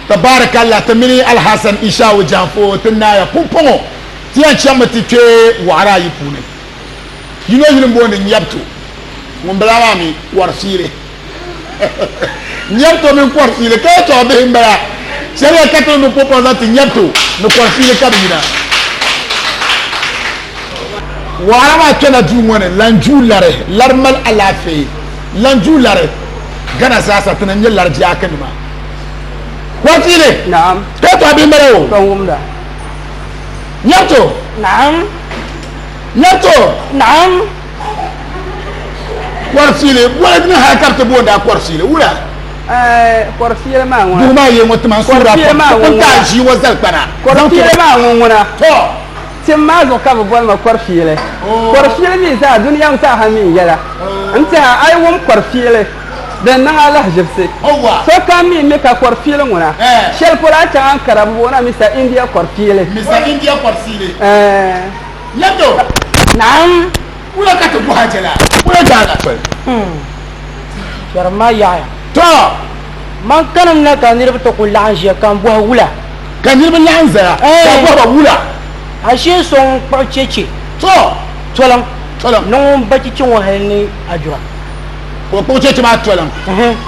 Tabarakallah ti mini Alhassan Ishawu Janfo ti naaya pumpɔŋɔ ti yɛn chaŋmi ti kpe waɣiri ayi puuni. Yino yuli m-booni Nyabto, ŋun bala maa mi Kɔrisiili. Nyabto mini Kɔrisiili ka yɛtɔɣ bihi m-bala. Chɛliya ka ti ni po pɔri zaŋ ti Nyabto ni Kɔrisiili ka bɛ yina. Waɣira maa kpɛna duu ŋɔ ni, Lanjuu lari, lari mali alaafee. Lanjuu lari, Ghana zaasa ti ni nyɛ lari jaakinima. Kɔrisiili, Naam. ka yɛtɔɣ bihi m-bala o. Ka wumda. Nyabto. Naam. Nyabto. Naam. Kɔrisiili, wala ni hali ka bɛ ti booni a kɔrisiili, wula? Kɔrisiili maa ŋuna. Duu maa yee ŋɔ ti ma n suhuri a Kɔrisiili maa pam, ŋun n ka a ŋuna. ʒii ŋɔ zali kpana. Zaŋ ti Kɔrisiili maa ŋun ŋuna. Tɔ! Tim maa zuɣu ka bɛ boli ma kɔrisiili. Kɔrisiili mi zaa dunia ŋɔ zaa ha mi n-yɛla. N tɛha a yi wum kɔrisiili din niŋ a lahiʒibisi. Sokam mi mi ka kɔrisiili ŋuna. Shɛli polo a chaŋ Ankara bɛ booni a Mister India kɔrisiili. Mister India kɔrisiili. Yɛndo. Naam. Wula ka ti bɔhi a jɛla? Wula jaa la soli? Kpɛrim maa yaɣiya. Tɔ! Man kanim na ka niriba ti kul laɣim ʒiya ka m bɔhi wula? Ka niriba laɣim zaya ka a bɔhi ba wula? Ashee so ŋun kpuɣi cheche. Tɔ! Toliŋ. Toliŋ. Ni ŋun ba cheche ŋɔ hali ni Ajura. Ka o kpuɣi cheche maa toliŋ.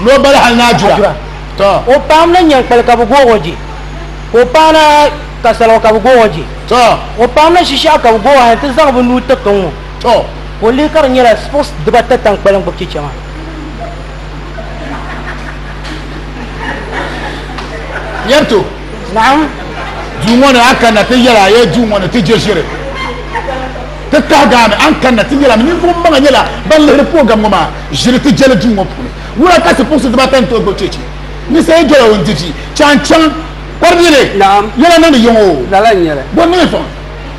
Ni o ba li hali ni Ajura. Ajura. Tɔ! O paamla nyaŋkpali ka bɛ goog o je. Ka o paana kasaligu ka bɛ goog o je. Tɔ! O paamla shishaɣu ka bɛ goog o hali nti zaŋ bɛ nuu tiriti ŋ-ŋɔ. Tɔ! Ka o lihi ka di nyɛla sipuɣis dibata taŋkpali n-gbubi cheche maa. Yɛrito, Naam. Duu ŋɔ ni a kanna ti yɛli a yee duu ŋɔ ni ti je ʒiri. Ti kahigami a ni kanna ti yɛli a mi ninvuɣ maŋa nyɛla ban lihiri program ŋɔ maa ʒiri ti jɛli duu ŋɔ puuni. Wula ka sipuɣisi dibata ni tooi gbubi cheche? Ni sa yi dola o n-di vi chaŋ chaŋ kɔribili Naam. yɛla niŋdi yiŋ o. Lala n-nyɛ li. Bɔ n-niŋ fɔŋ?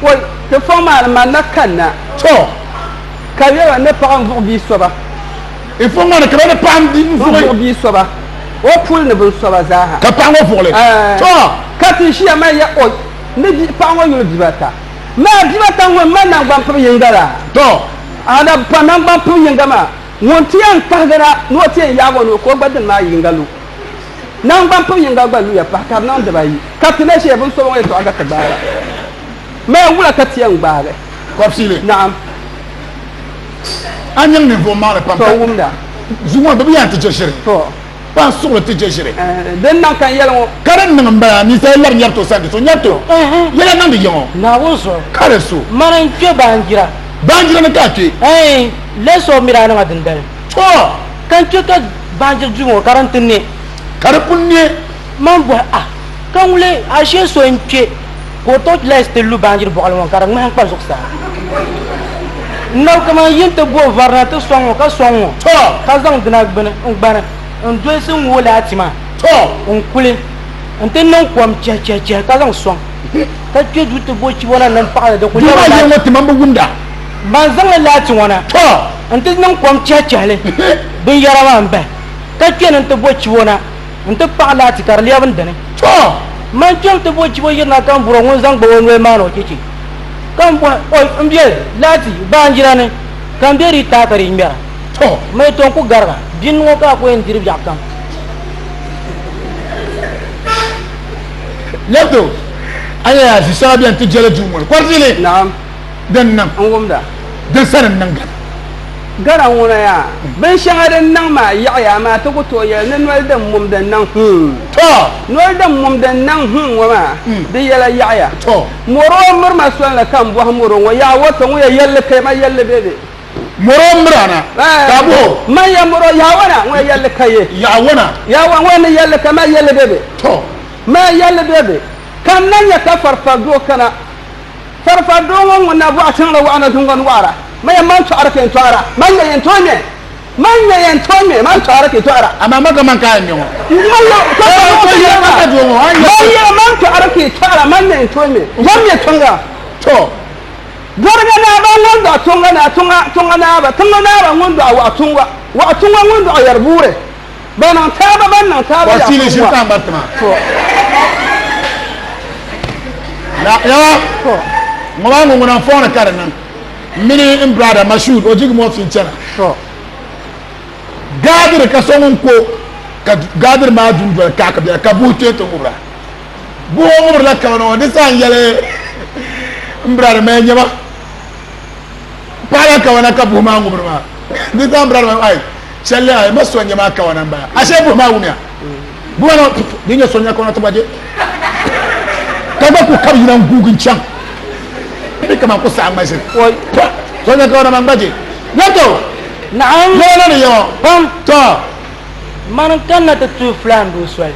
Oi, ti fɔŋ maa ni man na kanna. Tɔ! Ka bɛ ba ni paɣa n-vuɣi bia soba. I fɔŋ maa ni ka bɛ ni paɣa n-vuɣi. N-vuɣi bia soba. O puli ni binsoba zaaha. Ka paɣa ŋɔ vuɣi li. Tɔ! Ka ti ʒiya man ya oi, ni bi paɣa ŋɔ yuli bibata. Maa bibata ŋun mali naŋgbampib yiŋga la. Tɔ! A na pa naŋgbampib yiŋga maa, ŋun ti yɛn kahigina ni o ti yɛn yaag o nuu ka o gba dini maa yiŋga lu. Naŋgbampib yiŋga gba luya pahi ka di niŋ dibayi, ka ti na ʒiya binsoba ŋɔ yɛtɔɣa ka ti gbaai ba. Maya wula ka ti yɛn gbaagi? Kɔbisili. Naam. A nyaŋ ninvuɣ maŋli pam To ka wumda. Zuŋɔ bɛ bi yɛn ti je ʒiri. To. Paɣ suɣili ti je ʒiri. Din niŋ ka n yɛli ŋɔ. Ka din niŋ m-bala, ninsal yi labi nyari to sani di so nyari to. Yɛla niŋdi yiŋɔ. Naawuni zuɣu. Ka di so. Mani n-kpe baanjira. Baanjira ni ka a kpe. Ɛɛn, lɛsi o miri a niŋa dindali. To. Ka n kpe ka baanjiri duu ŋɔ ka din ti ne. Ka di pun ne. Man bɔhi a, ka ŋuli ashee so n-kpe ka o torch light ti lu baanjiri bɔɣili ŋɔ ka di ŋmahi n-kpa zuɣusaa. N nabi kaman yi nti bo vari na ti sɔŋ ŋɔ ka sɔŋ ŋɔ ka zaŋ dina gbini n-gbani n-dolisi ŋ-ŋooi laati maa n-kuli nti niŋ kom chɛhichɛhichɛhi ka zaŋ sɔŋ ka kpe duu ti bo chibo na ni m-paɣi li di kuli Duu maa lɛbi yɛli laati. ŋɔ timaŋ bi wumda. Man zaŋ li laati ŋɔ na nti niŋ kom chɛhichɛhi li binyɛra maa m-bahi ka kpe ni nti bo chibo na nti paɣi laati ka di lɛbi n dini. Man kpɛm ti bo chibo yirina ka m bɔr o ŋun zaŋ gbabi o noli maani o cheche. Ka m bɔhi, Oi, m biɛli, laati, baanjira ni ka m be di taai ka di ŋmɛra. Mali to n-ku gariga, bini ŋɔ ka a ku yɛn diri biɛɣu kam. Lɛbto, a nya yaa zi shɛŋa bɛni ti jɛli duu ŋɔ ni kɔrizili Naam. din niŋ N wumda. din sani n-niŋ Gana. Gana ŋuna yaa, binshɛŋa din niŋ maa yaɣiya amaa ti ku tooi yɛli ni noli din mum din niŋ huum. Tɔ! Noli din mum din niŋ huum ŋɔ maa, di yɛla yaɣiya. Tɔ! Mɔro m-miri ma soli ni ka m bɔhi mɔro ŋɔ, yaa woto ŋun ya yɛlli ka ma yɛlli be be? Mɔro m-miri a na ka a bɔh o. Man ya mɔro, yaa wana ŋun ya yɛlli ka ye? Yaa wana. Yaa wa ŋun ni yɛlli ka ma yɛlli be be? Tɔ! Ma yɛlli be be? Ka n na nya ka farifari doo kana. Farifari doo ŋɔ ŋun na bɔɣa chaŋla waɣa na zuŋgɔni waɣira. Man ya man tɔɣiri ka yɛn tɔɣira, man nya yɛn tooi ŋmɛ, man nya yɛn tooi ŋmɛ, man tɔɣiri ka yi tɔɣira. Amaa man ka man ka a yɛn ŋmɛ ŋɔ. Man ya ka Ee, ka to yɛli man ka doo ŋɔ, a ni Man yɛli. ya man tɔɣiri ka yi tɔɣira, man nya yɛn tooi ŋmɛ, man ŋmɛ tɔŋga. To. Dɔriga naa ba ŋun dɔɣi tɔŋga naa, tɔŋga, tɔŋga naa ba, tɔŋga naa ba ŋun dɔɣi waɣa tɔŋga, waɣa tɔŋga ŋun dɔɣi yɛri buuri. Ban niŋ taaba ban niŋ taaba Wa siili yaɣa ʒiri ka ŋmari tima. To. Na ya To. ŋɔ maa ŋɔ ŋuna n-fɔŋ ni ka di niŋ. M mini n brother Mashood o jigi mɔfi n-chana. To. Gaadiri ka so ŋun ko. Ka gaadiri maa dundoli kaaki biɛla ka buhi kpe ti ŋubira. Buhi ŋɔ ŋubirila kawana ŋɔ di saha n-yɛli m birada maya nyɛma paɣila kawana ka buhi maa ŋubiri maa. Di saha m birada maa ai chɛli ai ma so n-nyɛ maa kawana m-bala. Ashee buhi maa wumya. Buhi maa di nyɛ so n-nyɛ kawana ti gba je. Ka gba ku kabi yina n-guugi n-chaŋ. Bɛ kaman ku saɣim ma ʒiri. So n-nyɛ kawana maa n-gba je. Yɛtɔ! Naam. Yɛla ni yɛŋɔ. Pam. Tɔ! Mani n-kanna ti tuhi Fulaan doo soli,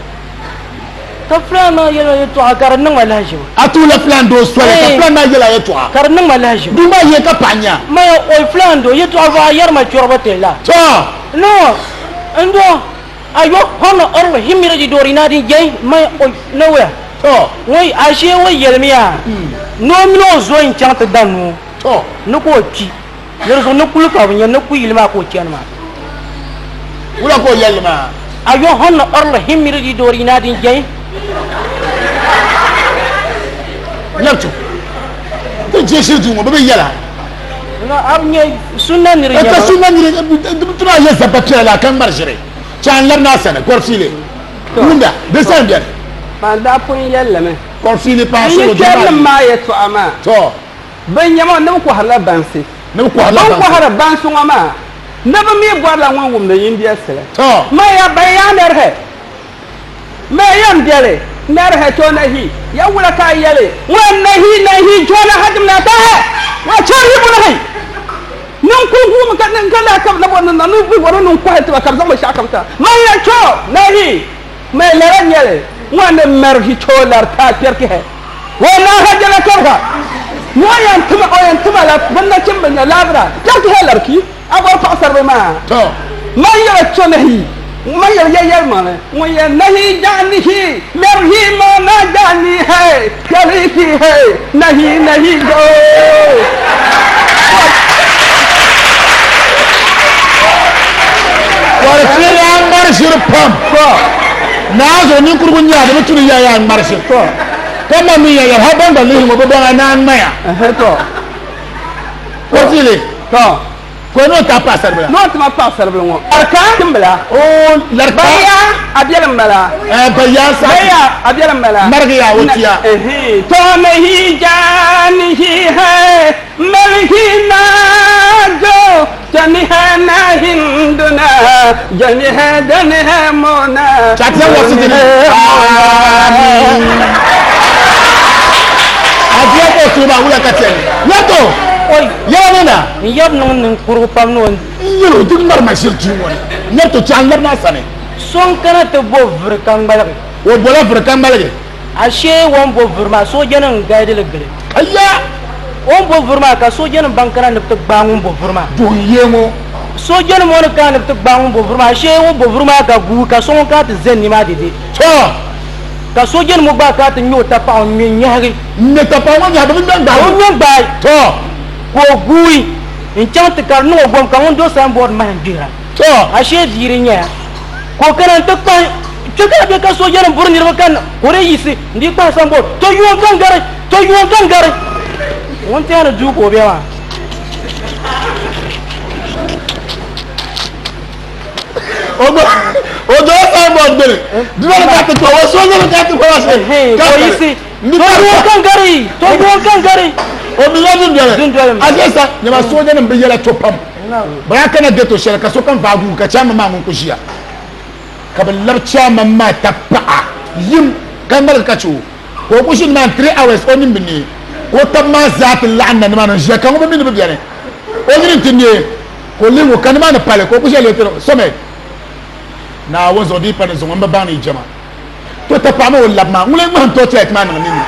ka Fulaan maa yɛli ma yɛtɔɣa ka di niŋ ma lahiʒibu. A tuhila Fulaan doo soli, ka Fulaan maa yɛl a yɛtɔɣa. Ka di niŋ ma lahiʒibu. Duu maa yee ka paɣa nya. Maya, Oi Fulaan doo, yɛtɔɣa vɔɣu a yɛri ma chɔribu ti la. Tɔ! No, n doo, a yo hɔn ɔrili himiri di doori naa din jɛi, maya, oi, na wuya. Tɔ! Ŋɔ, ashee o yɛlimiya ni o mini o zo n-chaŋ ti da nuu Tɔ! ni ka o kpi. Ni di zuɣu ni kuli ka bɛ nya ni kuyili maa ka o chani maa. Wula ka o yɛli li maa? A yo hɔn ni ɔrili himiri di doori naa din jɛi. Lɛbto, ti je shiri duu ŋɔ, bɛ bi yɛla. No, a bi nya sunna niri nyɛma. Ka sunna niri, ti maa yɛ zabba piɛla la ka ŋmari ʒiri. Chɛ n labina a sani, kɔrifili. Wumda, di sani bɛni. Man daa pun yɛli li mi. Kɔrifili paɣa N yi solo kpɛrinim maa yɛtɔɣa maa. Tɔ. Bɛ nyɛma ni bɛ kɔhirila bansi. Ni bɛ kɔhirila Bɛ ni bansi. kɔhiri bansi ŋɔ maa, ni bɛ mi bɔrila ŋun wumdi yindiɛsili. Tɔ! Ma ya ban yaa nɛrihi, ma ya n bɛli nɛrihi to nahi ya wula ka a yɛli ŋun nahi nahi jona hadim na tahi wa chɛri bunahi niŋ kuli guumi ka niŋ ka lahi ka na bɔri ni ni bɔri ni kɔhi tiba ka bɛ zaŋ binshɛɣu kam ta ma ya cho nahi Ma lala nyɛli ŋɔ ni mɛrigi cho lari taa kpɛrikihi o naa ha jɛla kɛriga ni o yɛn tima o yɛn tima la bɛ nachimba nya laabira kpɛrikihi lari ki a bɔri paɣasariba maa. Tɔ! Man yɛli cho nahi man yɛli ya yɛlimaŋli ŋun yɛn nahi jaanihi mɛrihi ma na jaanihi kpɛrikihi nahi nahi joo. Kɔrifili a ŋmari ʒiri pam. Naa zuɣu ninkurigu nyɛ a di bi tu ni ya yaa ŋmari ʒiri. Ka ma mi ya yɛli hali ban gba lihi ŋɔ bi baŋ a naa ŋmaya. Kɔrifili. Ko ni o tahi paɣasaribila. Ni o ti ma paɣasaribila ŋɔ. Larika timbila. Oo larika. Baya a biɛli m-bala. Ɛɛ baya sa. Baya a biɛli m-bala. Marigi ya o tia. To nahi jaanihi hai malihi na jo jani hai na hinduna jani hai dani hai mona. Chatiya wasi dini. Adiya ko tuba wula ka tɛni. Yato. Oi. Yɛla ni na. N yab niŋ ninkurigu pam ni o. N yɛl o di ŋmari ma ʒiri duu ŋɔ ni. N yab to chɛ a n labina a sani. So n-kana ti bo vuri ka ŋmaligi. O bola vuri ka ŋmaligi. Ashee o ni bo vuri maa soojanim n-gaidi li gili. Aya! O ni bo vuri maa ka soojanim ban kana ni bɛ ti gbaai ŋun bo vuri maa. Duhi n-yee ŋɔ. Soojanim ŋɔ ni kana ni bɛ ti gbaai ŋun bo vuri maa, ashee o bo vuri maa ka guui ka so ŋun kana ti ʒe ni maa dede. Tɔ! Ka soojanim ŋɔ gba kana ti ŋme o tapaɣu ŋ-ŋme n-nyɛhigi. Ŋ-ŋme tapaɣu ŋɔ nyɛhi, bɛ bi ŋme n-gbaai o. Bɛ bi ŋme n-gbaai. Tɔ! Ka o guui n-chaŋ ti kari niŋ o gom ka ŋun do sanbood mahi n-gbihira. Tɔ! Ashee biiri n-nyɛ a. Ka o kana nti kpahi kpe ka di be ka soojanim buri niriba kanna ka o dii yiɣisi n-dii kpahi sanbood, Tɔ yuun ka n-gari! Tɔ yuun ka n-gari! Ŋun tɛhi ni duu ka o be maa. O dola sanbood gbini. Dina ni ka ti kpahi o soojanim ka ti kpahi ashee. Ka o yiɣisi, Tɔ yuun ka n-gari! Tɔ yuun ka n-gari! O mila dundoli. Ashee sa, nyama soojanim bi yɛla to pam. Bɛ daa kana ghetto shɛli ka sokam vaai guugi ka chairman maa ŋun ku ʒiya ka bɛ labi chairman maa tapaɣa yim ka ŋmaligi ka che o ka o ku ʒi nimaani 3 hours o nini bi neei ka o taba maa zaa ti laɣim na nimaani n-ʒiya ka ŋun bi mi ni bɛ beni o nini nti neei ka o lihi ŋɔ ka nimaani pali ka o ku ʒiya leei tiri so mi Naawuni zuɣu di yi pa ni zuŋɔ m bi baŋ ni yi jɛma To tapaɣa maa o labi maa ŋun lee ŋmahim torchlight maa niŋ ninni.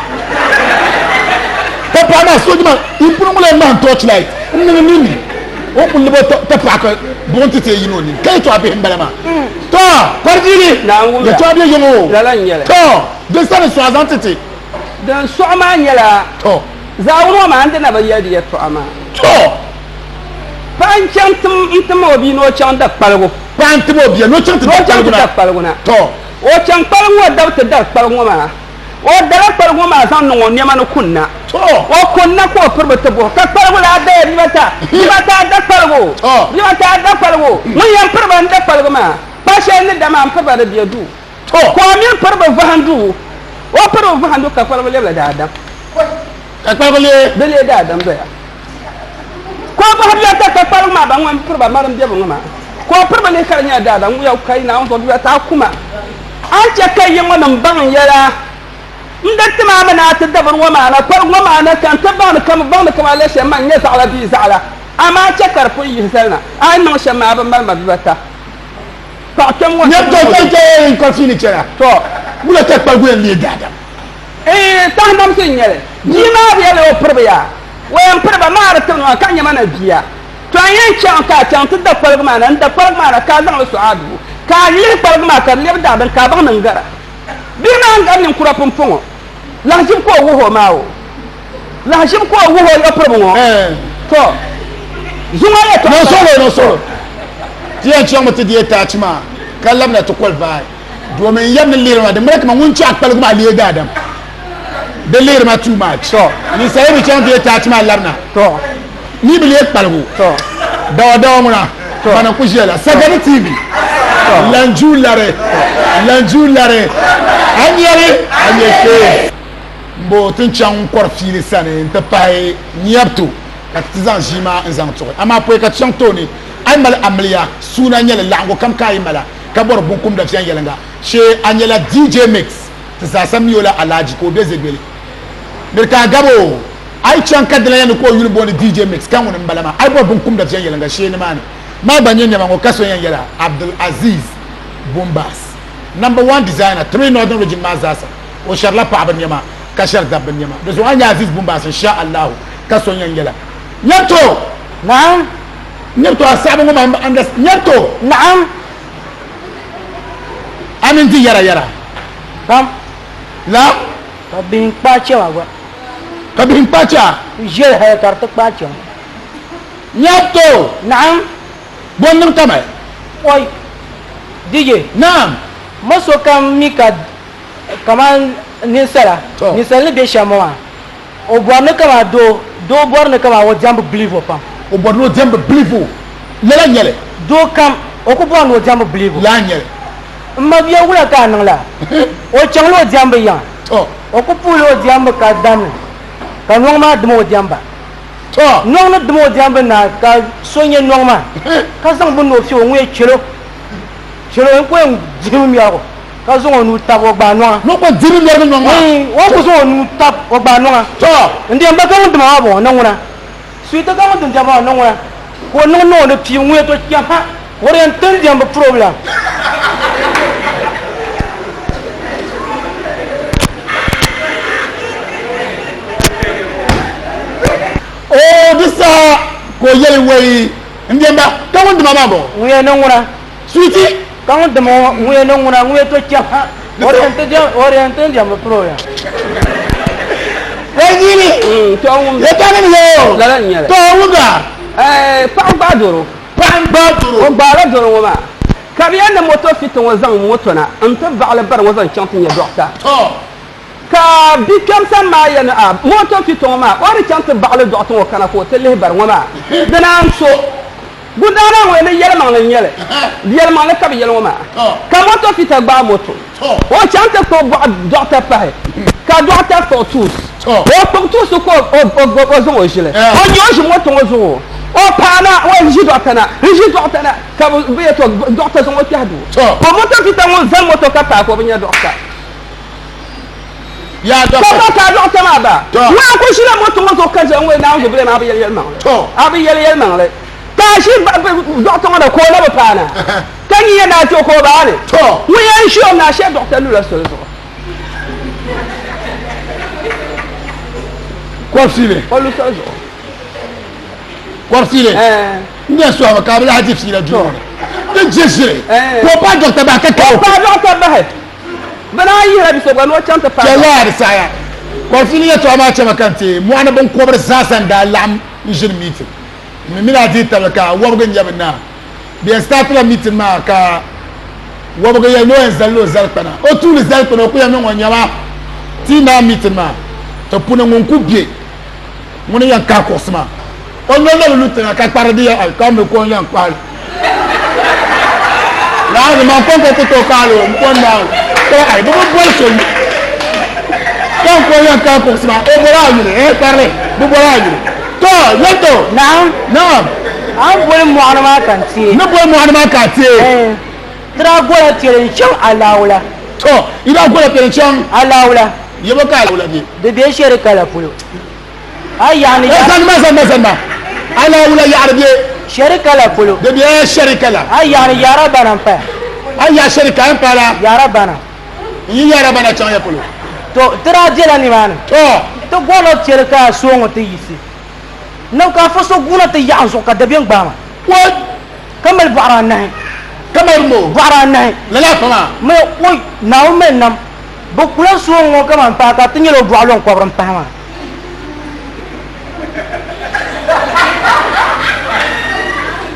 Tapaɣa maa sooja maa yi puni ŋun lee ŋmahim torchlight n niŋ ninni. O kuli libi o tapaɣa ka buɣim ti teei yini o nini ka yɛtɔɣa bihi m-bala maa. To kɔrivili yɛtɔɣa bɛ yiŋ o. To di sani sɔɣa zaŋ ti ti. Din sɔɣi maa nyɛla To zaawuni ŋɔ maa n di na bi yɛli di yɛtɔɣa maa. To paɣa n-chaŋ n-tim o bia ni o chaŋ da kpaligu. Paɣa n-tim o bia ni o chaŋ ti da kpaligu na. To O chaŋ kpaligu ŋɔ dabu ti dari kpaligu ŋɔ maa. O dala kpaligu ŋɔ maa zaŋ niŋ o nɛma ni kunna. O kunna ka o piriba ti buhi, ka kpaligu laa daya dibata, dibata a da kpaligu, dibata a da kpaligu. Ŋun yɛn piriba n-da kpaligu maa. Pa shɛli ni dama m piri ba di bɛ duu. Ka o mini piri bi vahim duu. O piri bi vahim duu ka kparigu lɛbila daadam. Ka kparigu lee? Di lee daadam doya. Ka o bɔhi biɛta ka kparigu maa ba ŋɔ piri ba mari m-be bi ŋɔ maa. Ka o piri bi lihi ka di nyɛla daadam ŋun ya ka yi Naawuni zuɣu duya ti a ku ma. A ni chɛ ka yi ŋɔ nim baŋ n yɛla. N di tim a mi ni a ti da bini ŋɔ maa na, kparigu ŋɔ maa na ka n ti baŋ ni ka mi baŋ ni kaman lɛ shɛm man nyɛ zaɣila bee zaɣila. Amaa chɛ ka di pun yihi zali na, a yi niŋ shɛm maa a bi mali ma bibata. Paɣ kpɛm ŋɔ Nyɛ tɔ tɔ tɔ n kɔfi ni chɛna. Tɔ. Wula ka kparigu yɛn leei daadam? Eeh tahinamsi n-nyɛ li. Bia maa bi yɛli o piriba yaa. O yɛn piri ba maa di tibili maa ka nyɛ ma na bia. Tɔ n yɛn chaŋ ka a chaŋ ti da kpaligu maa na, n da kpaligu maa na ka a zaŋ li sɔɣi a duu. Ka a lihi kpaligu maa ka di lɛbi daadam ka a baŋ ni n gara. Bia maa n-gari ninkura pumpɔŋɔ. Lahiʒibu ka o wuhi o maa o. Lahiʒibu ka o wuhi o piribu ŋɔ. Tɔ! Zuŋɔ yɛtɔɣa No solo, no solo. Ti yɛn chaŋmi ti deei taachi maa ka labina ti qualify domin n yɛm ni lihiri ma di ŋmani kaman ŋun chaɣi kpaligu maa leei daadam. Di lihiri ma too much. Ninsal yi bi chaŋ deei taachi maa labina mi bi leei kpaligu. Dawa dawa ŋuna mana n-ku ʒiya la. Sagani TV, Lanju lari, Lanju lari, a nyari a nyɛ kpee. M-bo ti ni chaŋ n-kɔri fiili sani nti pahi nyɛbito ka ti ti zaŋ ʒii maa n-zaŋ tuɣi. Amaa pɔi ka ti chaŋ tooni, a yi mali amiliya, suuna nyɛli laɣingu kam ka a yi mala ka bɔri binkumda viɛnyɛliŋga shee a nyɛla DJ Mix, ti zaasa mi o la Alhaji ka o be Zegbeli. Miri ka a gabi o, a yi chaŋ ka dina yɛn ni ka o yuli booni DJ Mix ka ŋuni m-bala maa, a yi bɔri binkumda viɛnyɛliŋga shee nimaani maa gba nyɛ nɛma ŋɔ ka so yɛn yɛla Abdul Aziz Bumbas, number one designer, three Northern Region maa zaasa. O shɛrila paɣaba nɛma ka shɛri dabba nɛma. Di zuɣu a ni nya Aziz Bumbas in sha Allahu ka so yɛn yɛla, Nyɛrito! Naam! Nyɛrito a saɣibu ŋɔ maa m understand. Nyɛrito! Naam! A mini di yɛra yɛra. Pam. La? Ka bihi n-kpaai chɛ ma gba. Ka bihi n-kpaai chɛ a? N ʒiɛli hali ka di ti kpaai chɛ ma. Nyɛrito! Naam! Bɔ n-niŋ ka mali? Oi! DJ. Naam! Ma sokam mi ka Kaman ninsala, ninsal ni be shɛm ŋɔ maa, o bɔri ni kaman doo, doo bɔri ni kaman o diɛmbu bilibu pam. O bɔri ni o diɛmbu bilibu, lala n-nyɛ li. Doo kam, o ku bɔri ni o diɛmbu bilibu. Lala n-nyɛ li. M mabia wula ka a niŋ laa? O chaŋla o diɛmbu yiŋa. O ku puhila o diɛmbu ka damli, ka nɔŋ maa dim o diɛmba. Nɔŋ ni dim o diɛmbu naai ka so nya nɔŋ maa, ka zaŋ bini ni o fiɛ o ŋun yɛn chɛl o, chɛl o n-ku yɛn dihimi mɛrigu. Ka zaŋ o nuu tab o gbaai nɔŋa. Ni o kɔŋ diri mɛrigi nɔŋ maa. Iin, o ku zaŋ o nuu tab o gbaai nɔŋa. Tɔ! N diɛm ba ka ŋun dima maa bɔŋɔ, ni ŋuna. Suwiti ka ŋun dim diɛm maa ni ŋuna. Ka o niŋ niŋ o ni pii ŋuya to kpɛm ha, ka o di yɛn ti n diɛm bi problem. Oo, di saha ka o yɛli, Wɛi, n diɛm ba ka ŋun dima maa bɔŋɔ. Ŋuya ni ŋuna. Suwiti! Ka ŋun dim o ŋuya ni ŋuna ŋuya to kpɛm ha, o di yɛn ti diɛm o di yɛn ti diɛm bi problem. Wai nyini To ŋun yɛtɔɣa ni yo Lala n-nyɛ li. To ŋun Eh, paɣa gbaai doro. Paɣa n-gbaai doro. O gbaala doro ŋɔ maa ka bɛ yɛn ni moto fiti ŋɔ zaŋ moto na n-ti vaɣili bari ŋɔ zaŋ chaŋ ti nya dɔɣita. To. Ka bi kpɛm sani maa yɛli ni a moto fiti ŋɔ maa o di chaŋ ti baɣili dɔɣita ŋɔ kana ka o ti lihi bari ŋɔ maa dina n-so. Gudaana ŋɔ ni yɛlimaŋli n-nyɛ li. Yɛlimaŋli ka bɛ yɛli ŋɔ maa. Ka moto fita gbaai moto. O chaŋ ti kpuɣi bɔɣu dɔɣita pahi, ka dɔɣita kpuɣi tuus. O kpuɣi tuusi ka o zaŋ o ʒili. O nya o ʒi moto ŋɔ zuɣu, o paai na, o ʒi dɔɣita na, n-ʒi dɔɣita na, ka bɛ yɛli tɔ dɔɣita zaŋ o kpɛhi duu. Ka moto fita ŋɔ zani moto ka paai ka o bi nya dɔɣita. Yaa Ka dɔɣita. ba ka a dɔɣita maa ba. Tɔ. Ŋɔ a ku ʒila moto ŋɔ zuɣu ka ʒiya ŋɔ Naawuni zuɣu maa a bi yɛli yɛlimaŋli. Tɔ. A bi yɛli yɛlimaŋli. Ka a ʒi dɔɣita ŋɔ na ka o na bi paai na. Ka nyin yɛn naa ti o ka o baai ni. Tɔ. Ŋun yɛn ʒi o na shee dɔɣita lula soli zuɣu. Kɔbisili. O lu soli zuɣu. Kɔbisili. Ɛɛ. N yɛn sɔhimi ka a bi lahi di fiila duu ŋɔ ni. Di je ʒiri. Ɛɛ. Ka o paai dɔɣita bahi ka Ka o o paai dɔɣita bahi. Bɛ naan yihila bi so gba ni o chaŋ ti paai Chɛliya a di saha. Kɔrifili yɛtɔɣa maa chɛmi ka n ti mɔɣu ni biŋkɔbiri zaasa n-daa laɣim n-ʒini miitin. M mi mini a dihi tabili ka wɔbigu n-nyɛ bɛ naa. Bɛ yɛn staatila miitin maa ka wɔbigu yɛli ni o yɛn zalila o zalikpana. O tuuli zalikpana o ku yɛn niŋ o nyama ti naa miitin maa. Ti puni ŋun ku be ŋuni yɛn kahi kuɣusi maa. O noli na bi lu tiŋa ka kpari di ya ka mi ka o yɛn kpahi li. Naawuni man kɔŋko ku tooi kaali o, m pɔn Naawuni. Ka ai, bɛ bi boli so ka n ko yɛn kaai kuɣusi maa, o boli a yuli, eh, kparili, bɛ boli a yuli. To, yɛlto. Naam. Naam. A ni boli mɔɣuni maa ka n teei. N ni boli mɔɣuni maa ka a teei. Eh, ti daa gola piɛli n-chaŋ Alaawula. To, yi daa gola piɛli n-chaŋ. Alaawula. Yebo ka Alaawula be? Di be Sherikala polo. A yaɣa ni yaɣa. Zanima zanima zanima. Alaawula yaɣari be. Sherikala polo. Di be Sherikala. A yaɣa ni yaɣara bana m-paya. A yaɣa Sherika m pala. Yaɣara bana. N yi yaɣara bana chaŋ ya polo. To, ti daa bela nimaani. To. Ti gɔrila piɛli ka a sooŋɔ ti yiɣisi. Nam ka afa so guuna ti yaɣi n zuɣu ka dabiɛm gbaai ma. What? Ka mali bɔɣiri anahi. Ka mali mo? Bɔɣiri anahi. Lala afa maa? Mali, oi, Naawuni mali nam. Bɛ kula sooŋ ŋɔ kaman paai ka ti nyɛla o bɔɣu lɔŋ kɔbiri m-pahi maa.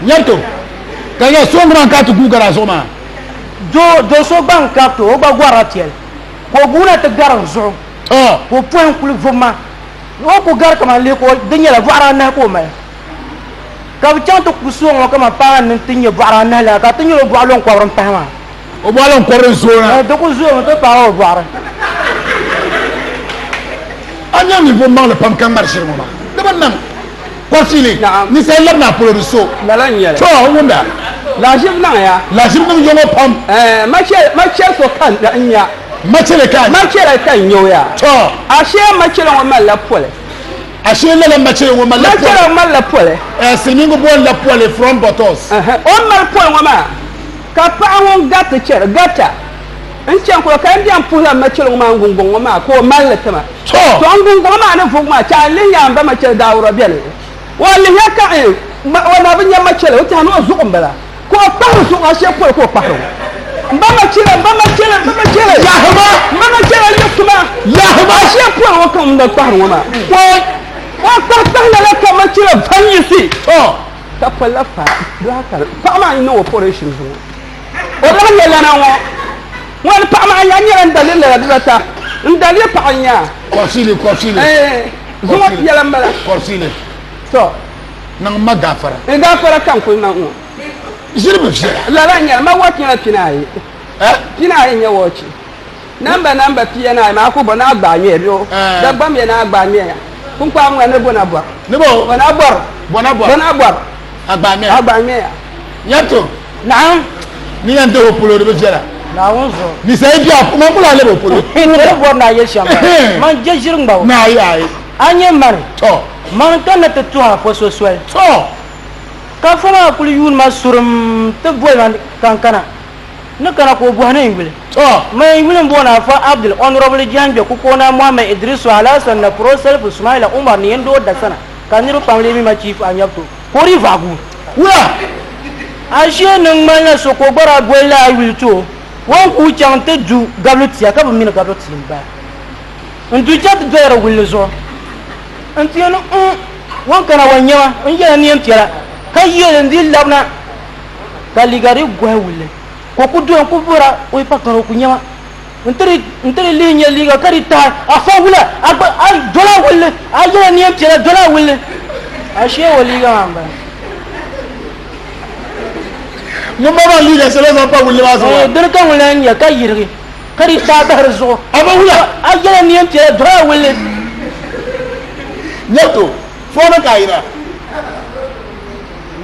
Nyɛrito, ka nyɛ sooŋ maa ka ti guui gari a zuɣu maa. Do, do so gba n-kariti o, o gba gɔrila piɛli, ka o guuna ti gari n zuɣu, Tɔ! ka o pɔhim kuli vubi ma. O ku gari kaman lee ka o, di nyɛla bɔɣiri anahi ka o mali. Ka bɛ chaŋ ti ku sooŋ ŋɔ kaman paai ni ti nyɛ bɔɣiri anahi lala, ka ti nyɛla o bɔɣu lɔŋ kɔbiri m-pahi maa. O bɔɣu lɔŋ kɔbiri n-zooi na. Di ku zoomi ti paai o bɔɣiri. A nya ninvuɣ maŋli pam ka ŋmari ʒiri ŋɔ maa, di bi niŋ kɔrifili. Ninsal labina a polo di so. Lala n-nyɛ li. Tɔ! N wumda. Lahiʒibu niŋ ya. Lahiʒibu niŋ ya ŋɔ pam. Ɛɛn, machɛli so ka n nya. Machɛli ka a nya. Machɛli ka n nya o ya. Tɔ! Ashee machɛli ŋɔ malila poli. Ashee lala machɛli ŋɔ malila poli. Machɛli ŋɔ malila poli. Ɛɛn, silimiingi booni la poli from buttocks. O ni mali poli ŋɔ maa, ka paɣa ŋun gariti chɛri, gata, n-chani kuli ka n bɛn puhila machɛli ŋɔ maa n-guŋguŋ ŋɔ maa ka o mali li ti ma. Tɔ! Tɔ n-guŋguŋ maa ni vugi maa, chɛ a lihi nya m ba machɛli daawura beni. O lihiya ka n, o na bi nya machɛli, o tɛha ni o zuɣu m-bala. Ka o kpahiri zuɣu ashee poli ka o kpahiri o. M ba machɛli, m ba machɛli, m ba machɛli! Yahima! M ba machɛli yiɣisi ma! Yahima! Ashee poli o ka n kpahiri ŋɔ maa. What? O kpahi kpahi lala ka machɛli va n-yiɣisi. Tɔ! Ka poli la fa dɔɣi ka paɣa maa niŋ operation zuŋɔ. O lahi nyɛ lana ŋɔ. Ŋɔ ni paɣa maa yaa nyɛla n daliri lala dibata. N daliri paɣa n nya. Kɔrisili, kɔrisili. Ɛɛ, zuŋɔ yɛla m-bala. Kɔrisili. Tɔ. Niŋ ma gaafara. N gaafara ka n kuli niŋ ŋɔ. Ʒiri bi viɛla. Lala n-nyɛli, ma wɔchi nyɛla pinaayi. Eh? Pinaayi n-nyɛ wɔchi. Namba namba pia ni ayi maa ku bo naa gbaai ŋmɛya bɛ o. Eh. Dagbamb ya naa gbaai ŋmɛya. Pumpɔɣu ŋuna ni bo na bɔri. Ni bo? Bo na bɔri. Bo na bɔri. Bo na bɔri. A gbaai ŋmɛya. A gbaai ŋmɛya. Nyɛrito. Naam. Ni yɛn deei o polo di bi viɛla. Naawuni zuɣu. Ninsal yi be a man ku lahi lɛbi o polo. N ni bɔri ni a yɛli shɛm bala. Man je ʒiri ŋmabu. Ni ayi ayi. A nyɛ mani. Tɔ. Mani ka ni ti tuhi a fo so soli. Tɔ. Ka fo maa kuli yuuni ma surim ti boli ma ka n kana. Ni kana ka o bɔhi ni n yuli. Tɔ. Man n yuli m-booni Afa Abdul Honourable Jahangbe Kukoona Mohammed Idrisu Alhassan Napuro Salifu Sumaila Umar ni Yɛndoo Dasana ka niriba pam lee mi ma Chief Anyabto ka o dii vaɣi guui. Wula! A ʒee ni ŋmanila so ka o gba daa boli la a yuli ti o, o ni guui chaŋ nti du gabili tia ka bi mi ni gabili tia m-bala. N du chaŋ ti doli di wulli zuɣu nti yɛli ni n o ni kana wa nya ma n yɛla neen piɛla ka yɛli n dii labina ka liiga dii gɔhi wulli ka o ku doya n-ku vuhira o yi pa kani o ku nya ma n-ti di lihi nya liiga ka di tahi afa wula a gba a doli a wulli a yɛla neen piɛla doli a wulli ashee o liiga maa m-bala. Ŋun ba maa liiga shɛli o zaŋ pa wulli maa zuɣu maa. Dini ka ŋun lahi nya ka yirigi ka di taai bahi di zuɣu. Afa wula. A yɛla neen piɛla doli a wulli. Nyɛto, fɔɔni ka a yina.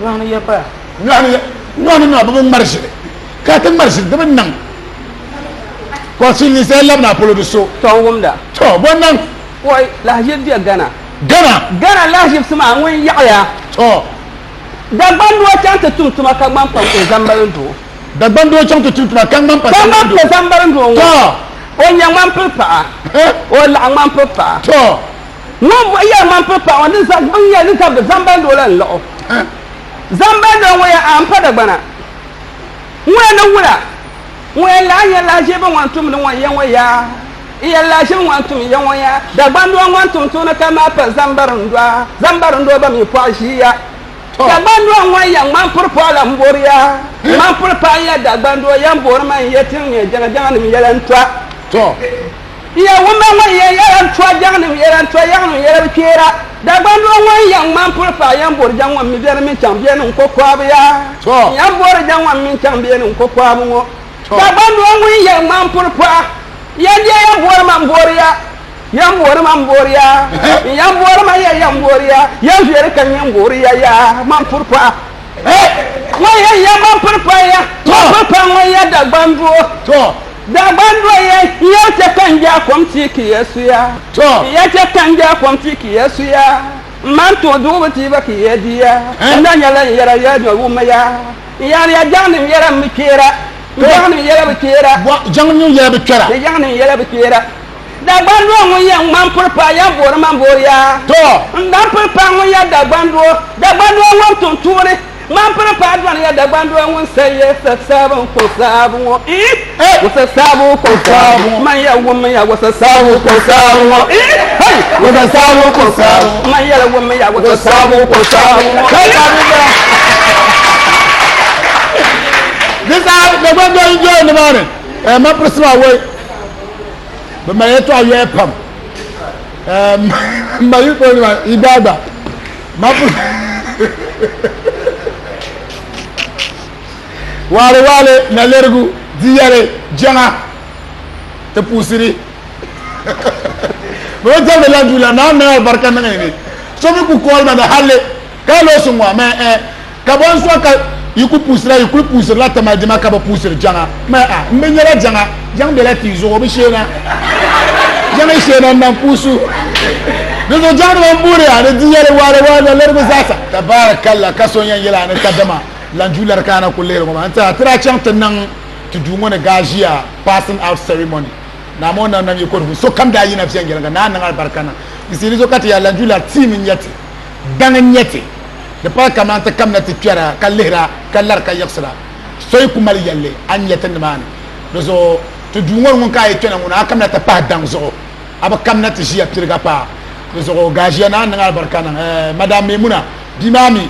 Nyɔhi ni yɛ paya. Nyɔhi ni yɛ, nyɔhi ni nima bɛ bi ŋmari ʒili. Ka ti ŋmari ʒili di bi niŋ. Kɔrisi ninsal labina polo di so. Tɔ n wumda. Tɔ bɔ niŋ. Oi, lahiʒibi be Ghana. Ghana. Ghana lahiʒibisi maa ŋun yaɣiya. Tɔ. Dagban doo chaŋ ti tum tuma ka ŋman pa Zambarin doo. Dagban doo chaŋ ti tum tuma ka ŋman pa Zambarin doo. Ka ŋman pa Zambarin doo ŋɔ. Tɔ. O nya ŋmanpili paɣa. O laɣi ŋmanpili paɣa. Tɔ. Ŋun bɔ yɛli ŋmanpili paɣa ŋɔ ni zaŋ bɛ ni yɛli ni zabiri Zambarin doo la n-laɣi o. Zambarin doo ŋɔ ya a m-pa Dagbana. Ŋuna ni wula? Ŋun yɛn lahi nyɛ lahiʒibu ŋɔ n-tumdi ŋɔ ya ŋɔ yaa? N yɛn lahiʒibu ŋɔ n-tum ya ŋɔ yaa? Dagbandoo ŋɔ n-tum tuuni ka maa pa Zambarindɔa, Zambarindɔa ba mi pɔɣi ʒiya. Dagbandoo ŋɔ yɛn ŋmani puri pɔɣu la m-bori ya. Ŋmani puri paɣa n-yɛ Dagbandoo yɛn boori ma n-yɛ ti ni nyɛ jaŋajaŋanim yɛla n-tɔa. Tɔ! Ya wumma ŋɔ yɛn yɛla n tɔhi jaŋnim yɛla n tɔhi yaŋnim yɛla bi kpeera. Dagbandoo ŋɔ n yɛn ŋmani puli paɣa yɛn bori jaŋ ŋɔ mi beni min chaŋ beni n ko kɔhibu ya. N yɛn bori jaŋ ŋɔ min chaŋ beni n ko kɔhibu ŋɔ. Dagbandoo ŋun yɛn ŋmani puli paɣa yɛn deei yɛn bori ma n bori ya. Yɛn bori ma n bori ya. N yɛn bori ma ya yɛn bori ya. Yɛn viɛli ka n yɛn bori ya ya ŋmani puli paɣa. Ŋɔ yɛn yɛn ŋmani puli paɣa ya. Ŋmani puli paɣa ŋɔ ya Dagbandoo. Dagban doya ya chɛ ka n gbiɛɣu kom ti ki ya suya. Ya chɛ ka n gbiɛɣu kom ti ki ya suya. M man tuhi duɣibu ti ba ki ya di ya. N na nyɛla n yɛra ya nyɔ wumma ya. N yaani ya jaŋnim yɛla m bi kpeera. N jaŋnim yɛla bi kpeera. Jaŋnim yɛla bi kpɛra. N jaŋnim yɛla bi kpeera. Dagban doo ŋun yɛn ŋmani puli paɣa yɛn boori man boori ya. N dan puli paɣa ŋun ya Dagban doo. Dagban doo ŋun tum tuuni. Man piri paɣa dɔni ya Dagbandɔya ŋun sa ya sasaabu n-kɔŋ saabu ŋɔ ii Wa sasaabu n-kɔŋ saabu ŋɔ Man ya wummi ya wa sasaabu n-kɔŋ saabu ŋɔ ii Hey! Wa sasaabu n-kɔŋ saabu ŋɔ Man yɛla wummi ya wa sasaabu n-kɔŋ saabu ŋɔ ii Di saha Dagbandɔya yi dɔya nimaani eh, man pirisi maa wai bɛ mali yɛtɔɣa yoya pam eh, m ma yi kpɔli nima yi gbaai gba man pirisi Waale waale na lerigu di yɛli jɛŋa ti puusiri bɛ bi jɛmdi landu la naa niŋ alibarika niŋ ni so mi ku kooli ma ni halli ka lo so ŋɔ mɛ ɛ ka bɔ n so ka yi ku puusira yi kuli puusirila tamali dima ka bi puusiri jɛŋa mɛ a n bi nyɛla jɛŋa jɛŋ bela tii zuɣu o bi sheena jɛŋ yi sheena n nan puusu di zuɣu jɛŋ ni ban buuri a ni di yɛli waale waale na lerigu zaasa tabaarakalla ka so n yɛn yɛli a ni kadama Lanju lari ka a na kuli lihiri ŋɔ maa n tiɛha ti daa chaŋ ti niŋ ti duu ŋɔ ni Gaazia passing out ceremony naa maa o nam nam yi kɔdu sokam daa yina viɛnyɛliŋga naa niŋ alibarika niŋ n siiri zuɣu ka ti yaa Lanju lari team n nyɛ ti daŋ n nyɛ ti di pala kamani ti kamina ti kpɛra ka lihira ka lari ka yiɣisira so yi ku mali yɛlli a ni nyɛ ti nimaani di zuɣu ti duu ŋɔ ni ŋun ka a yi kpɛna ŋuna a kamina ti pahi daŋ zuɣu a bi kamina ti ʒiya piriga paa di zuɣu Gaazia naa niŋ alibarika niŋ madam Maimuna bia maa mi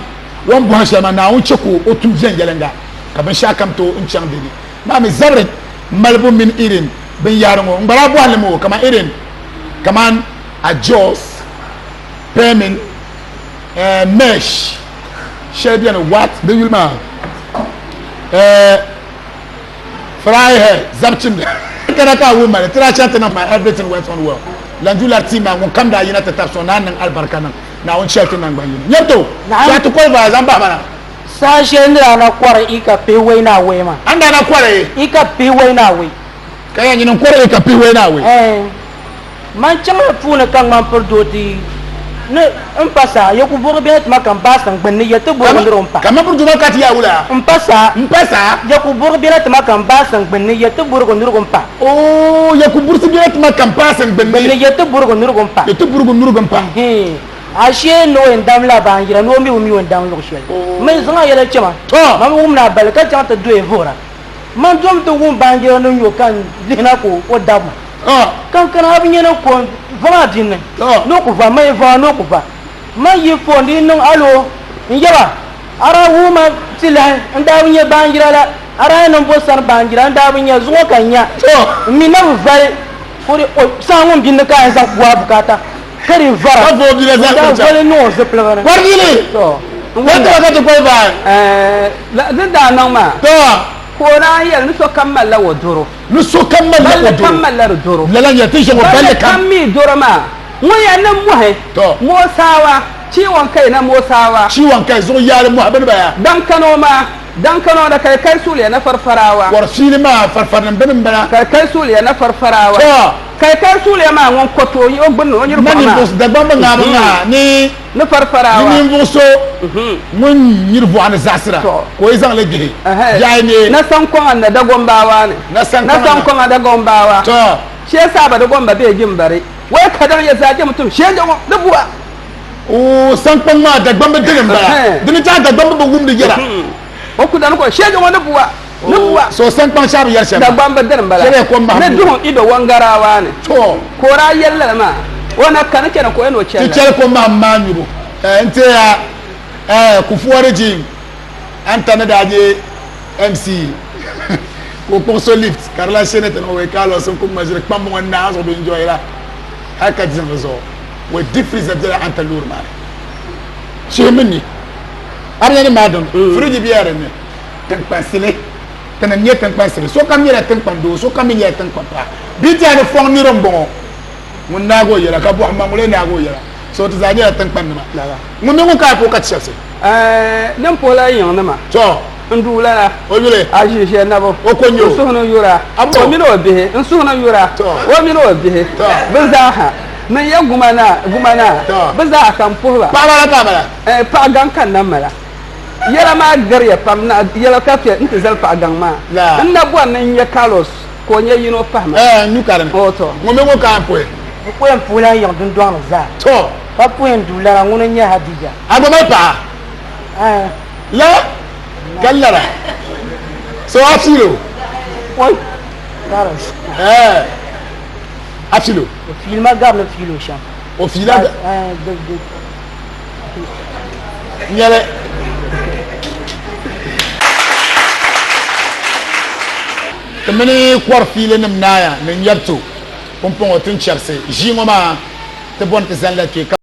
O ni bɔhim shɛli maa, Naawuni chɛ ka o tum viɛnyɛliŋga, ka binshɛɣu kam tooi n-chaŋ dɛde. Maa mi zabiri malibu mini irin binyahiri ŋɔ, n gba daa bɔhi li mi o kaman irin kaman ajos, permin, eh, mesh, shɛli beni, what, di yuli maa, eh, fry hair, zab chimdi. Kana ka a wum ma ni ti daa chaŋ ti niŋ my everything went on well. Lanjular team maa ŋun kam daa yina ti tabi sɔŋ ni a niŋ alibarika niŋ. Naawuni chɛli ti naŋgban yini. Nyɛrito, Naam. chɛ a ti koli vaai zaŋ bahi ma na. Saha shɛli n ni daa na kɔri eka pihiwɔi ni awɔi maa. A ni daa na kɔri. Eka pihiwɔi ni awɔi. Ka yɛn nyini n-kɔri eka pihiwɔi ni awɔi. Ɛɛn. Man chaŋla puuni ka ŋmani piri doo ti ni m pa saa, ya ku bɔrigi bɛla tima ka m paai tiŋgbani ni ya ti bɔrigi niriba m-pa. Ka man piri doo maa ka ti yaa wula? M pa saa. M pa saa. Ya ku bɔrigi bɛla tima ka m paai tiŋgbani ni ya ti bɔrigi niriba m-pa. Oo, ya ku burisi bɛla tima ka m paai tiŋgbani ni. Ni ya ti bɔrigi niriba m-pa. Ya ti bɔrigi niriba m-pa. Ɛhɛn. Ashee ni o yɛn dam la baanjira ni o mi bi mi o ni dam luɣ shɛli. Mini zaŋ a yɛla chɛ ma. Tɔ! Man wum ni a balli ka chaŋ ti doya vuhira. Man dom ti wum baanjira ni nyo ka n lihina ka o dab ma. Ka n kana a bi nya ni ko n va maa dinni ni o ku va, man yi va ni o ku va. Man yi foon di niŋ alo n yaba a daa wuhi ma ti lahi n daa bi nya baanjira la, a daa yɛn niŋ bo sani baanjira n daa bi nya zuŋɔ ka n nya. N mi na bi vali ka o di o saha ŋun binni ka a yɛn zaŋ ku a bukaata ka di vara. Ka va o bia la N daa vali niŋ o zipiligu ni. Kɔrigili! Wani ka ti kɔri baai? Di daa niŋ maa ka o daa yɛli ni sokam malila wodoro. Ni sokam malila Balli o doro. kam malila di doro. Lala n-nyɛ ti ʒe ŋɔ Balli balli kam. kam mi doro maa ŋun yɛn ni mɔhi Tɔ. Moosawa, chiwɔn kai na Moosawa. Chiwɔn kai zuɣu yaali mɔhi bini baya. Dan kano maa, dan kano na kai kai suliya na farfarawa. Kɔri fiili maa farfarinim bini m-bala. Kai kai suliya na farfarawa. Tɔ. Kai kai suliya maa ŋun kɔto o gbunni o nyiri Na buɣa maa. ninvuɣ Dagbamba ŋaabu ŋaa ni. Ni farfarawa. Ni ninvuɣ so ŋun nyiri buɣa ni zaɣisira, ka o yi zaŋ li dihi yaai ne. Na sankɔŋa na Dagombawa ni. Na sankɔŋa Na sankɔŋa Dagombawa. Tɔ. Shee saaba Dagomba bee Jimbari. Wai ka daŋ ya zaa je mutum shee je ŋɔ ni buɣa. Oo sankɔŋ maa Dagbamba dini m-bala. Di ni chaŋ Dagbamba bi wumdi yɛla. O ku dani ko shee je ŋɔ ni buɣa. Ni buɣa. So sankpaŋ shɛba bi yɛri shɛm maa. Dagbamba dini m-bala. Shɛba ya kom mahim Ni duhim Ido Wangarawa ni. Tɔ. Ka o daa yɛli lala maa, o na kani chana ka o yɛn o Ti chɛli la. chɛli kom mahim maa nyubu. Eh, n teeya, eh, Kufuor regime, Anta ni daa nyɛ MC. Ka o kpuɣi so lift ka di lahi she ni ti niŋ wei Carlos n ku ŋma ʒiri kpamba ŋɔ naai zuɣu bɛ enjoy la hali ka diɛm di zuɣu wei deep freezer bela anta loori maa ni shihi mini ni a bi nya ni maa din fridge bela din ni tiŋkpansili tinim nyɛ tiŋkpansili sokam nyɛla tiŋkpan doo sokam mi nyɛla tiŋkpan paɣa bɛ tiɛha ni fɔŋ niri n bɔŋɔ ŋun naagi o yɛla ka bɔhim ma ŋun lee naagi o yɛla so ti zaa nyɛla tiŋkpan nima ŋun mi ŋun ka a puhi ka ti shɛbisi. Din puhi la yiŋnima. Tɔ! N duu lana. O yuli. A ʒiʒiɛnabo. O ko n-nyɛ o. N suhu ni yura. Abo. O mini o bihi. N suhu ni yura. Tɔ! O mini o bihi. Tɔ! Bɛ zaa ha. Ni ya guma naa, guma naa. Tɔ! Bɛ zaa ka m puhi ba. Paɣaba la ka a mala? Ɛɛ, paɣ gaŋ ka n na mala. Yɛla maa gariya pam, na yɛla ka kpe nti zali paɣ gaŋ maa. Laa. N na bɔri ni n nya Carlos ka o nyɛ yino pahi ma. Ɛɛ, n nyu ka di ni. O, tɔ! Ŋun mi ŋun ka a ni puhi? N ku yɛn puhi la n yiŋ dundɔŋ ni zaa. Tɔ! Ka puhi n duu lana ŋuni n-nyɛ Hadija. A gba mali paɣa? Ɛɛ. La ka lara. So a fiili o? Oi! Carlos. Ɛɛ. A fiili o? O fiili ma gari ni fiili o shɛm. O fiili a? Ɛɛ, di, di. Nyɛli. Ti mini kɔri fiili nim naaya ni nyɛbito pumpɔŋɔ ti ni chɛbisi ʒii ŋɔ maa ti bɔni ti zani la kpe ka.